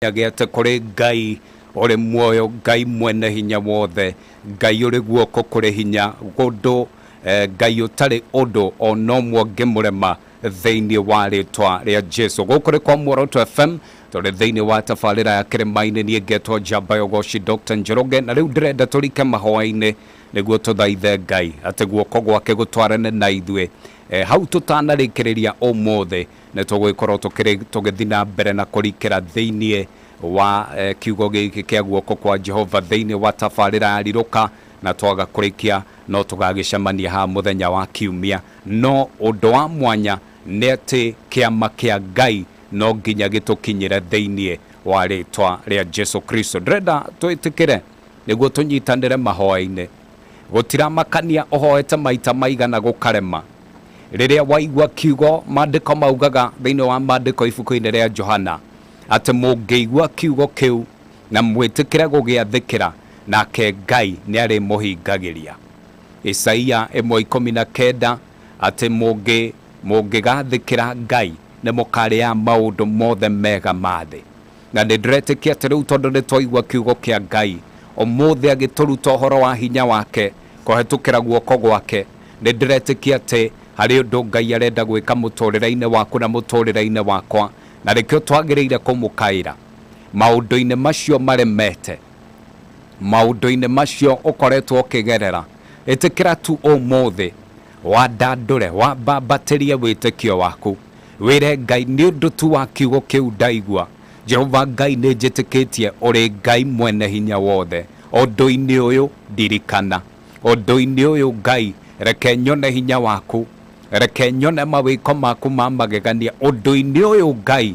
Gĩate kũrĩ Ngai ũrĩ muoyo, Ngai mwene hinya wothe, Ngai ũrĩ guoko kũrĩ hinya, gũndũ Ngai ũtarĩ ũndũ o na ũmwe ũngĩmũrema thĩinĩ wa rĩtwa rĩa Jesu. Gũkũ nĩ kwa Muoroto FM, tũrĩ thĩinĩ wa tabarĩra ya kĩrĩma-inĩ. Niĩ ngetwo Njamba ya Ũgoci Dr. Njoroge, na rĩu ndĩrenda tũrike mahoya-inĩ nĩguo tũthaithe Ngai atĩ guoko gwake gũtwarane na ithuĩ. Hau tũtanarĩkĩrĩria ũmũthĩ nĩ tũgũgĩkorwo tũgĩthiĩ na mbere na kũrikĩra thĩinĩ wa kiugo gĩkĩ kĩa guoko kwa Jehova thĩinĩ wa tabarĩra ya Rirũka, na twaga kũrĩkia no tũgagĩcemania haha mũthenya wa kiumia. No ũndũ wa mwanya nĩ atĩ kĩama kĩa Ngai no nginya gĩtũkinyĩre thĩinĩ wa rĩtwa rĩa Jesu Kristo. Ndĩrenda twĩtĩkĩre nĩguo tũnyitanĩre mahoya-inĩ. Gũtiramakania ũhoete maita maigana gũkarema. Rĩrĩa waigua kiugo, maandĩko maugaga thĩinĩ wa maandĩko ibuku-inĩ rĩa Johana atĩ mũngĩigua kiugo kĩu na mwĩtĩkĩre gũgĩathĩkĩra, nake Ngai nĩ arĩmũhingagĩria. Isaia 1:19 atĩ mũngĩgathĩkĩra Ngai nĩ mũkarĩaga maũndũ mothe mega ma thĩ. Na nĩ ndĩretĩkia atĩ rĩu tondũ nĩ twaigua kiugo kĩa Ngai ũmũthĩ agĩtũruta ũhoro wa hinya wake kũhetũkĩra guoko gwake, nĩ ndĩretĩkia atĩ harĩ ũndũ Ngai arenda gwĩka mũtũrĩre-inĩ waku na mũtũrĩre-inĩ wakwa, na nĩkĩo twagĩrĩire kũmũkaĩra maũndũ-inĩ macio maremete, maũndũ-inĩ macio ũkoretwo ũkĩgerera. Ĩtĩkĩra tu ũmũthĩ wandandũre, wambambatĩrie wĩtĩkio waku, wĩre Ngai nĩ ũndũ tu wa kiugo kĩu ndaigua. Jehova Ngai, nĩ njĩtĩkĩtie ũrĩ Ngai mwene hinya wothe. Ũndũ-inĩ ũyũ ndirikana, ũndũ-inĩ ũyũ Ngai reke nyone hinya waku, reke nyone mawĩko maku ma magegania. Ũndũ-inĩ ũyũ Ngai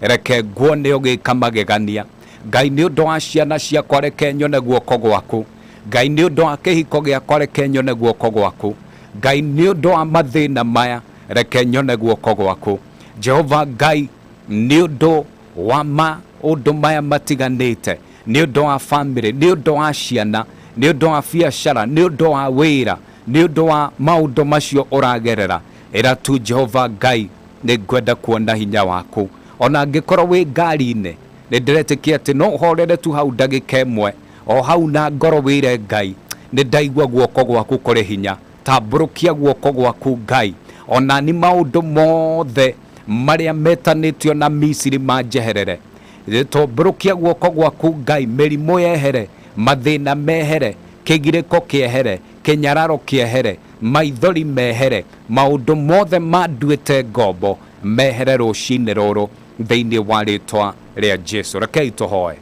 reke nguone ũgĩka magegania. Ngai, nĩ ũndũ wa ciana ciakwa reke nyone guoko gwaku. Ngai, nĩ ũndũ wa kĩhiko gĩakwa reke nyone guoko gwaku. Ngai, nĩ ũndũ wa mathĩna maya reke nyone guoko gwaku. Jehova Ngai, nĩ ũndũ wa maũndũ maya matiganĩte, nĩ ũndũ wa famĩlĩ, nĩ ũndũ wa ciana, nĩ ũndũ wa biacara, nĩ ũndũ wa wĩra, nĩ ũndũ wa maũndũ macio ũragerera, ĩra tu Jehova Ngai, nĩ ngwenda kuona hinya waku. Ona angĩkorwo wĩ ngari-inĩ, nĩ ndĩretĩkia atĩ no ũhorere tu hau ndagĩka ĩmwe, o hau na ngoro wĩre Ngai, nĩ ndaigua guoko gwaku kũrĩ hinya. Tambũrũkia guoko gwaku Ngai, ona ni maũndũ mothe marĩa metanĩtio na Misiri manjeherere. Tambũrũkia guoko gwaku Ngai, mĩrimũ yehere, mathĩna mehere, kĩgirĩko kĩehere, kĩnyararo kĩehere, maithori mehere, maũndũ mothe manduĩte ngombo mehere rũcinĩ rũrũ thĩinĩ wa rĩtwa rĩa Jesu. Rekei tũhoe.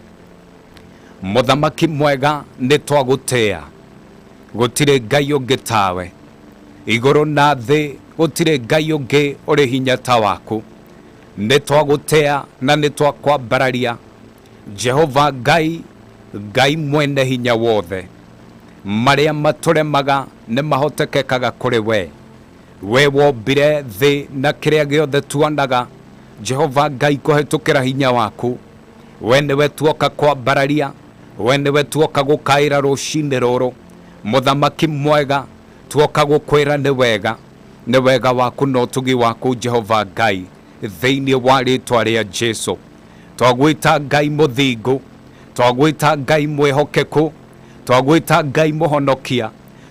Mũthamaki mwega, nĩ twagũtĩa, gũtirĩ Ngai ũngĩ tawe igũrũ na thĩ, gũtirĩ Ngai ũngĩ ũrĩ hinya ta waku. Nĩ twagũtĩa na nĩ twakwambararia Jehova Ngai, Ngai mwene hinya wothe. Marĩa matũremaga nĩ mahotekekaga kũrĩ we. We wombire thĩ na kĩrĩa gĩothe tuonaga, Jehova Ngai, kũhetũkĩra hinya waku. We nĩwe tuoka kwambararia, we nĩwe tuoka gũkaĩra rũcinĩ rũrũ. Mũthamaki mwega, tuoka gũkwĩra nĩ wega, nĩ wega waku na ũtugi waku Jehova Ngai, thĩinĩ wa rĩtwa rĩa Jesu. Twagwĩta Ngai mũthingu, twagwĩta Ngai mwĩhokeku, twagwĩta Ngai mũhonokia,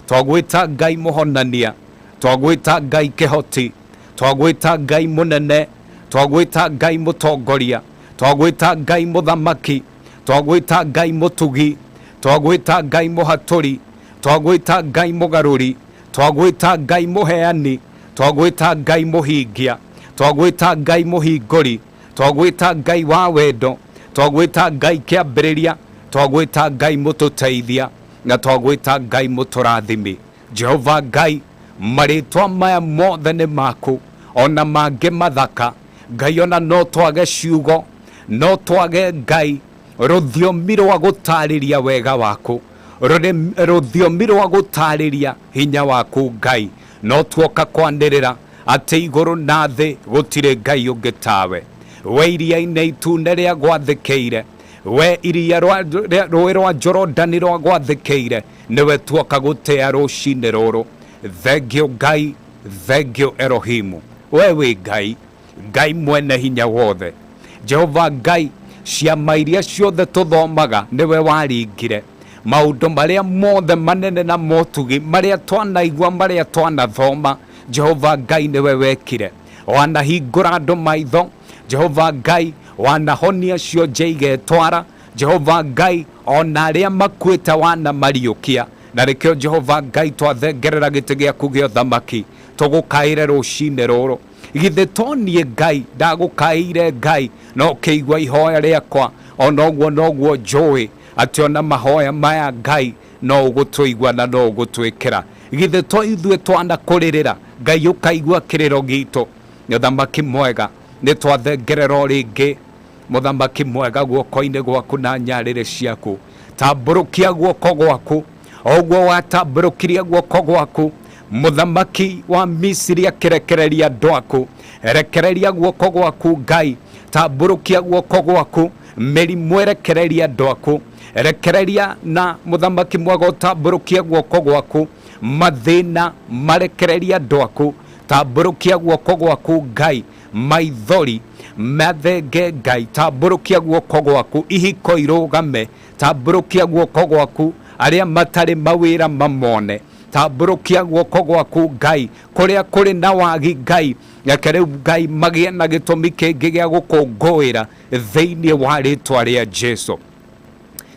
twagwĩta Ngai mũhonania, twagwĩta Ngai kĩhoti, twagwĩta Ngai mũnene, twagwĩta Ngai mũtongoria, twagwĩta Ngai mũthamaki, twagwĩta Ngai mũtugi, twagwĩta Ngai mũhatũri, twagwĩta Ngai mũgarũri, twagwĩta Ngai mũheani, twagwĩta Ngai mũhingia, twagwĩta Ngai mũhingũri, twagwĩta Ngai wa wendo, twagwĩta Ngai kĩambĩrĩria, twagwĩta Ngai mũtũteithia, na twagwĩta Ngai mũtũrathimi. Jehova Ngai, marĩtwa maya mothe nĩ maku, ona mangĩ mathaka. Ngai, ona no twage ciugo, no twage Ngai rũthiomi rwa gũtarĩria wega waku, rũthiomi rwa gũtarĩria hinya waku Ngai, no tuoka kwanĩrĩra atĩ igũrũ na thĩ gũtirĩ Ngai ũngĩ tawe. We iria-inĩ itune rĩa gwathĩkĩire, we iria rũĩ rwa Jorodani rwa gwathĩkĩire, nĩwe tuoka gũtĩa rũcinĩ rũrũ. Thengio Ngai, thengio Elohimu, we wĩ Ngai, Ngai mwene hinya wothe. Jehova Ngai, Ciama iria ciothe tũthomaga nĩwe waringire. Maũndũ marĩa mothe manene na motugi marĩa twanaigua, marĩa twanathoma, Jehova Ngai nĩwe wekire. Wanahingũra andũ maitho, Jehova Ngai, wanahonia cionje igetwara, Jehova Ngai, ona arĩa makuĩte wanamariũkia. Na nĩkĩo Jehova Ngai twathengerera gĩtĩ gĩaku gĩa ũthamaki, tũgũkaĩre rũcinĩ rũrũ. Githĩ to niĩ Ngai ndagũkaĩire Ngai, na ũkĩigua ihoya rĩakwa? Ona ũguo noguo njũĩ atĩ ona mahoya maya Ngai no ũgũtũigua na no ũgũtwĩkĩra. Githĩ to ithuĩ twanakũrĩrĩra Ngai ũkaigua kĩrĩro gitũ? Mũthamaki mwega, nĩ twathengerera o rĩngĩ, Mũthamaki mwega, guoko-inĩ gwaku na nyarĩrĩ ciaku. Tambũrũkia guoko gwaku o ũguo watambũrũkirie guoko gwaku mũthamaki wa Misiri akĩrekereria andũ aku. Rekereria guoko gwaku Ngai, tambũrũkia guoko gwaku, mĩrimũ ĩrekereria andũ aku. Rekereria na mũthamaki mwega ũtambũrũkie guoko gwaku, mathĩna marekereria andũ aku. Tambũrũkia guoko gwaku Ngai, maithori mathenge Ngai, tambũrũkia guoko gwaku, ihiko irũgame. Tambũrũkia guoko gwaku, arĩa matarĩ mawĩra mamone. Tambũrũkia guoko gwaku Ngai, kũrĩa kũrĩ na wagi Ngai, reke rĩu Ngai magĩe na gĩtũmi kĩngĩ gĩa gũkũngũĩra thĩinĩ wa rĩtwa rĩa Jesu.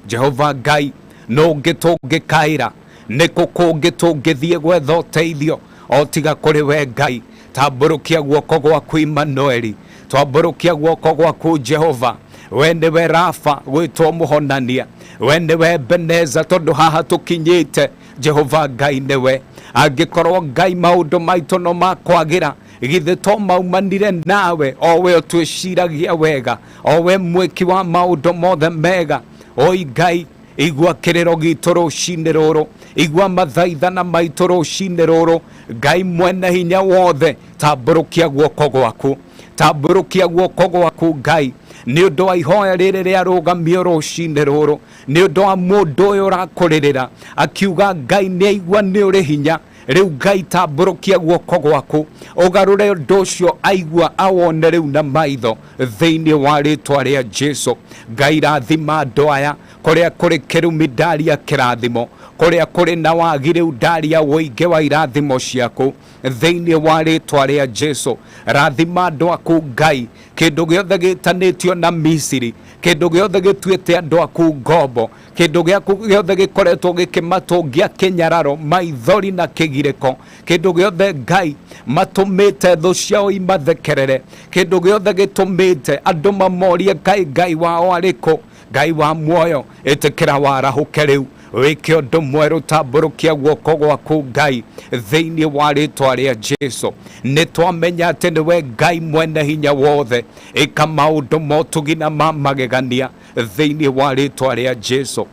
Jehova Ngai, nũ ũngĩ tũngĩkaĩra? Nĩ kũ kũngĩ tũngĩthiĩ gwetha ũteithio o tiga kũrĩ we Ngai? Tambũrũkia guoko gwaku Imanueli, tambũrũkia guoko gwaku Jehova. We nĩwe Rafa, gwĩtwo mũhonania. We nĩwe Ebeneza, tondũ haha tũkinyĩte Jehova Ngai nĩwe. Angĩkorwo Ngai maũndũ maitũ no makwagĩra, githĩ to maumanire nawe, o we ũtwĩciragia wega, o we mwĩki wa maũndũ mothe mega. Oi Ngai, igua kĩrĩro gitũ rũcinĩ rũrũ, igua mathaithana maitũ rũcinĩ rũrũ. Ngai mwene hinya wothe, tambũrũkia guoko gwaku, tambũrũkia guoko gwaku Ngai, nĩ ũndũ wa ihoya rĩrĩ rĩarũgamio rũcinĩ rũrũ, nĩ ũndũ wa mũndũ ũyũ ũrakũrĩrĩra akiuga Ngai nĩ aigua nĩ ũrĩ hinya. Rĩu Ngai tambũrũkia guoko gwaku ũgarũre ũndũ ũcio aigua awone rĩu na maitho thĩinĩ wa rĩtwa rĩa Jesu. Ngai rathima andũ aya, kũrĩa kũrĩ kĩrumi ndaria kĩrathimo, kũrĩa kũrĩ na wagi rĩu ndaria ũingĩ wa irathimo ciaku thĩinĩ wa rĩtwa rĩa Jesu. Rathima andũ aku Ngai, kĩndũ gĩothe gĩtanĩtio na Misiri, kĩndũ gĩothe gĩtuĩte andũ aku ngombo, kĩndũ gĩaku gĩothe gĩkoretwo gĩkĩmatũngia kĩnyararo, maithori na kĩgirĩko, kĩndũ gĩothe Ngai matũmĩte thũ ciao imathekerere, kĩndũ gĩothe gĩtũmĩte andũ mamorie Ngai Ngai wao arĩkũ. Ngai wa muoyo, ĩtĩkĩra warahũke rĩu, wĩke ũndũ mwerũ, tambũrũkia guoko gwaku Ngai thĩinĩ wa rĩtwa rĩa Jesu. Nĩ twamenya atĩ nĩwe Ngai mwene hinya wothe, ĩka maũndũ motugi na ma magegania thĩinĩ wa rĩtwa rĩa Jesu.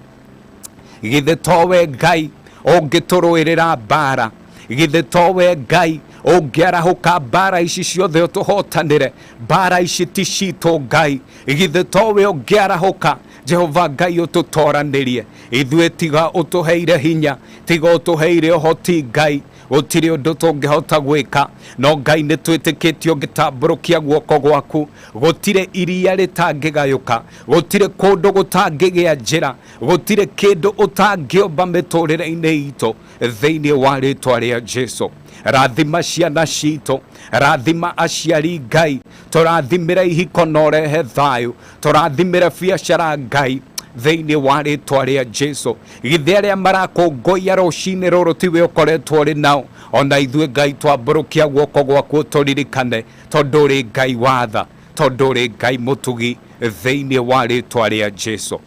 Githĩ towe Ngai ũngĩtũrũĩrĩra mbara? Githĩ towe Ngai ũngĩarahũka mbara ici ciothe ũtũhotanĩre? Mbara ici ti citũ Ngai. Githĩ towe ũngĩarahũka Jehova Ngai ũtũtoranĩrie ithuĩ? Tiga ũtũheire hinya, tiga ũtũheire ũhoti Ngai, gũtirĩ ũndũ tũngĩhota gwĩka. No Ngai nĩ twĩtĩkĩtie ũngĩtambũrũkia guoko gwaku, gũtirĩ iria rĩtangĩgayũka, gũtirĩ kũndũ gũtangĩgĩa njĩra, gũtirĩ kĩndũ ũtangĩũmba mĩtũrĩre-inĩ itũ thĩinĩ wa rĩtwa rĩa Jesu. Rathima ciana citũ, rathima aciari Ngai, tũrathimĩre ihiko na ũrehe thayũ, tũrathimĩre biacara Ngai thĩinĩ wa rĩtwa rĩa Jesu. Githĩ arĩa marakũngũiya rũcinĩ rũrũ tiwe ũkoretwo ũrĩ nao? Ona ithuĩ Ngai twambũrũkia guoko gwaku ũtũririkane, tondũ ũrĩ Ngai wa tha, tondũ ũrĩ Ngai mũtugi thĩinĩ wa rĩtwa rĩa Jesu.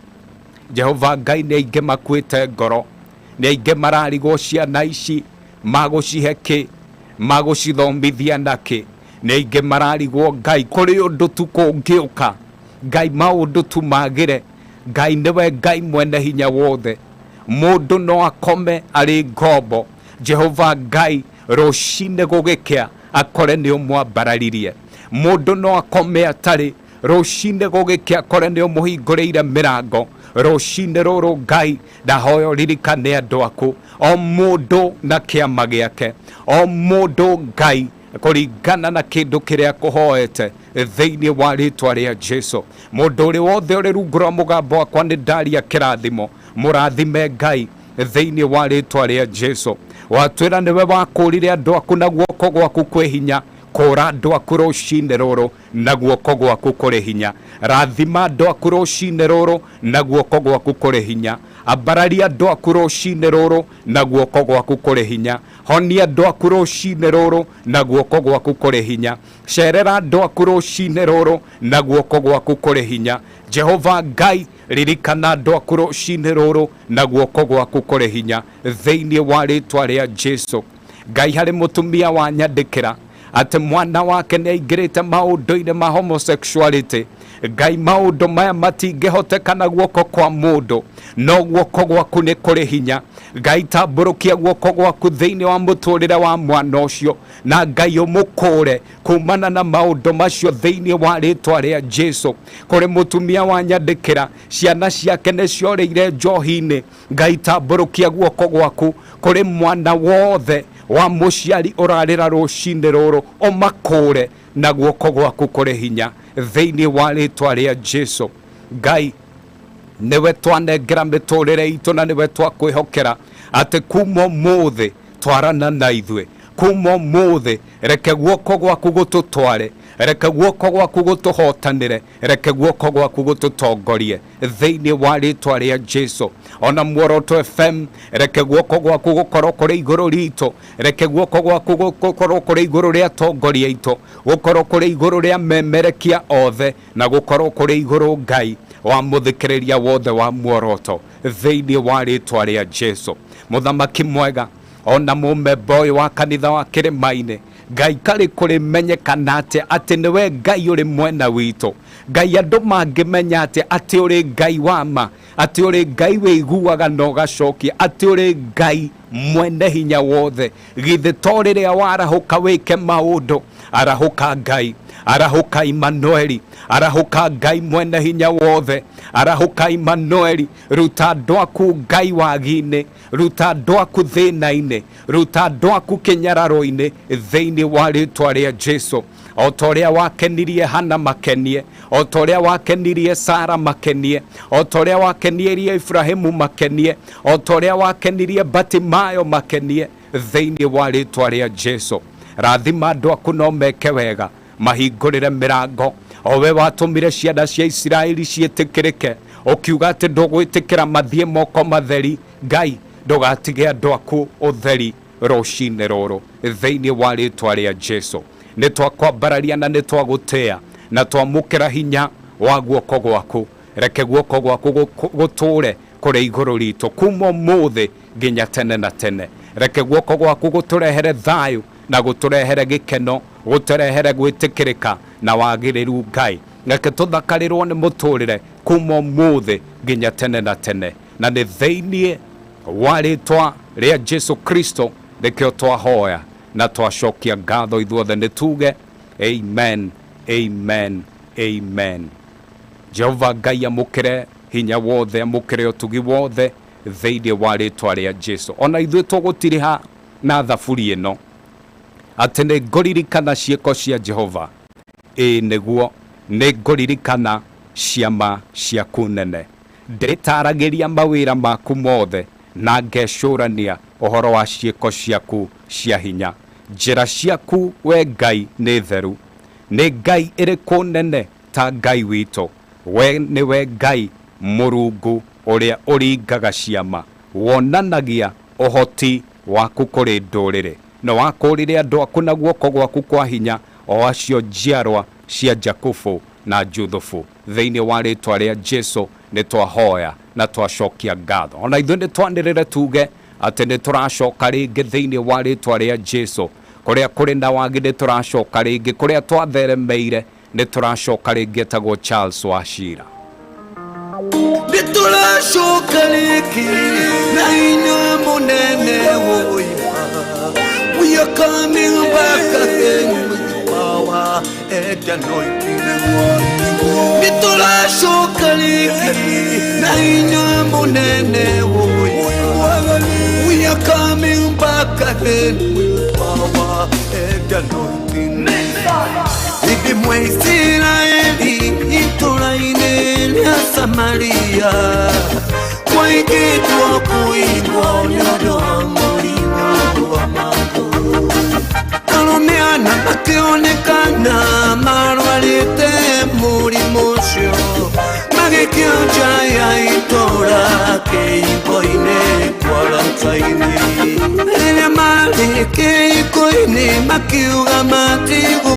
Jehova Ngai, nĩ aingĩ makuĩte ngoro, nĩ aingĩ mararigwo ciana ici magũcihe kĩ, magũcithomithia na kĩ, nĩ aingĩ mararigwo Ngai kũrĩ ũndũ tu kũngĩũka Ngai maũndũ tu magĩre. Ngai nĩwe Ngai mwene hinya wothe, mũndũ no akome arĩ ngombo, Jehova Ngai rũcinĩ gũgĩkĩa akore nĩ ũmwambararirie. Mũndũ no akome atarĩ, rũcinĩ gũgĩkĩa akore nĩ ũmũhingũrĩire mĩrango. Rũcinĩ rũrũ Ngai ndahoya ũririkane andũ aku, o mũndũ na kĩama gĩake, o mũndũ Ngai Kũringana na kĩndũ kĩrĩa kũhoete thĩinĩ wa rĩtwa rĩa Jesu. Mũndũ ũrĩ wothe ũrĩ rungu rwa mũgambo wakwa, nĩ ndaria kĩrathimo, mũrathime Ngai thĩinĩ wa rĩtwa rĩa Jesu. Watwĩra nĩwe wakũrire andũ aku na guoko gwaku kwĩ hinya. Kũra andũ aku rũcinĩ rũrũ na guoko gwaku kũrĩ hinya. Rathima andũ aku rũcinĩ rũrũ na guoko gwaku kũrĩ hinya. Ambararia andũ aku rũcinĩ rũrũ na guoko gwaku kũrĩ hinya. Honia andũ aku rũcinĩ rũrũ na guoko gwaku kũrĩ hinya. Cerera andũ aku rũcinĩ rũrũ na guoko gwaku kũrĩ hinya. Jehova Ngai, ririkana andũ aku rũcinĩ rũrũ na guoko gwaku kũrĩ hinya thĩinĩ wa rĩtwa rĩa Jesu. Ngai, harĩ mũtumia wanyandĩkĩra atĩ mwana wake nĩ aingĩrĩte maũndũ-inĩ ma homosexuality. Ngai, maũndũ maya matingĩhoteka na guoko kwa mũndũ, no guoko gwaku nĩ kũrĩ hinya. Ngai, tambũrũkia guoko gwaku thĩinĩ wa mũtũrĩre wa mwana ũcio, na Ngai ũmũkũre kumana na maũndũ macio thĩinĩ wa rĩtwa rĩa Jesu. Kũrĩ mũtumia wanyandĩkĩra ciana ciake nĩ ciorĩire njohi-inĩ. Ngai, tambũrũkia guoko gwaku kũrĩ mwana wothe wa mũciari ũrarĩra rũcinĩ rũrũ, ũmakũre na guoko gwaku kũrĩ hinya thĩinĩ wa rĩtwa rĩa Jesu. Ngai, nĩwe twanengera mĩtũrĩre itũ na nĩwe twakwĩhokera atĩ kuma ũmũthĩ twarana na ithuĩ. Kuma ũmũthĩ reke guoko gwaku gũtũtware, reke guoko gwaku gũtũhotanĩre, reke guoko gwaku gũtũtongorie thĩinĩ wa rĩtwa rĩa Jesu. Ona Muoroto FM, reke guoko gwaku gũkorwo kũrĩ igũrũ ritũ, reke guoko gwaku gũkorwo kũrĩ igũrũ rĩa atongoria aitũ, gũkorwo kũrĩ igũrũ rĩa memerekia othe, na gũkorwo kũrĩ igũrũ Ngai wa mũthikĩrĩria wothe wa Muoroto thĩinĩ wa rĩtwa rĩa Jesu. Mũthamaki mwega, ona mũmemba ũyũ wa kanitha wa kĩrĩma-inĩ, Ngai, karĩ kũrĩmenyekana atĩa atĩ nĩwe Ngai ũrĩ mwena witũ? Ngai, andũ mangĩmenya atĩa atĩ ũrĩ Ngai wa ma, atĩ ũrĩ Ngai wĩiguaga na ũgacokia, atĩ ũrĩ Ngai mwene hinya wothe? Githĩ to rĩrĩa warahũka wĩke maũndũ? Arahũka Ngai, arahũka Imanueli, arahũka Ngai mwene hinya wothe, arahũka Imanueli. Ruta andũ aku Ngai wagi-inĩ, ruta andũ aku thĩna-inĩ, ruta andũ aku kĩnyararo-inĩ thĩinĩ wa rĩtwa rĩa Jesu. O ta ũrĩa wakenirie Hana makenie, o ta ũrĩa wakenirie Sara makenie, o ta ũrĩa wakenirie Ibrahimu makenie, o ta ũrĩa wakenirie Batimayo makenie thĩinĩ wa rĩtwa rĩa Jesu. Rathima andũ aku no meke wega, mahingũrĩre mĩrango. O we watũmire ciana cia Isiraeli ciĩtĩkĩrĩke, ũkiuga atĩ ndũgwĩtĩkĩra mathiĩ moko matheri, Ngai, ndũgatige andũ aku ũtheri rũcinĩ rũrũ thĩinĩ wa rĩtwa rĩa Jesu. Nĩ twakwambararia na nĩ twagũtĩa na twamũkĩra hinya wa guoko gwaku. Reke guoko gwaku gũtũre kũrĩ igũrũ ritũ kuma ũmũthĩ nginya tene na tene. Reke guoko gwaku gũtũrehere thayũ na gũtũrehere gĩkeno, gũtũrehere gwĩtĩkĩrĩka na wagĩrĩru. Ngai, reke tũthakarĩrwo nĩ mũtũrĩre kuma ũmũthĩ nginya tene na tene, na nĩ thĩinĩ wa rĩtwa rĩa Jesu Kristo nĩkĩo twahoya na twacokia ngatho. Ithuothe nĩ tuge amen, amen, amen. Jehova Ngai amũkĩre hinya wothe, amũkĩre ũtugi wothe thĩinĩ wa rĩtwa rĩa Jesu. Ona ithuĩ tũgũtiriha na thaburi ĩno atĩ nĩ ngũririkana ciĩko cia Jehova, ĩĩ nĩguo nĩ ngũririkana ciama ciaku nene. Ndĩrĩtaragĩria mawĩra maku mothe na ngecũrania ũhoro wa ciĩko ciaku cia hinya. Njĩra ciaku we Ngai nĩ theru. Nĩ Ngai ĩrĩkũ nene ta Ngai witũ? We nĩwe Ngai Mũrungu ũrĩa ũringaga ciama, wonanagia ũhoti waku kũrĩ ndũrĩrĩ. Nĩ wakũũrire andũ aku na guoko gwaku kwa hinya, o acio njiarwa cia Jakubu na Juthubu. Thĩinĩ wa rĩtwa rĩa Jesu nĩ twahoya na twacokia ngatho. Ona ithuĩ nĩ twanĩrĩre tuge atĩ nĩ tũracoka rĩngĩ thĩinĩ wa rĩtwa rĩa Jesu. Kũrĩa kũrĩ na wagi nĩ tũracoka rĩngĩ, kũrĩa twatheremeire nĩ tũracoka rĩngĩ. Etagwo Charles Wachira. Nĩ tũracoka rĩngĩ na hinya mũnene woima. We are coming back again with power and anointing. Nĩ tũracoka rĩngĩ na hinya mũnene woima. We are coming back again with power. Head anointing. Hĩndĩ ĩmwe Isiraeli itũra-inĩ rĩa Samaria kwaigĩtwo kũigwo nĩ ũndũ wa mũrimũ wa mangũ. Arũme ana makĩonekana marwarĩte mũrimũ ũcio, magĩkio nja ya itũra kĩhingo-inĩ quarantine. Rĩrĩa marĩ kĩhingo-inĩ makiuga matigũ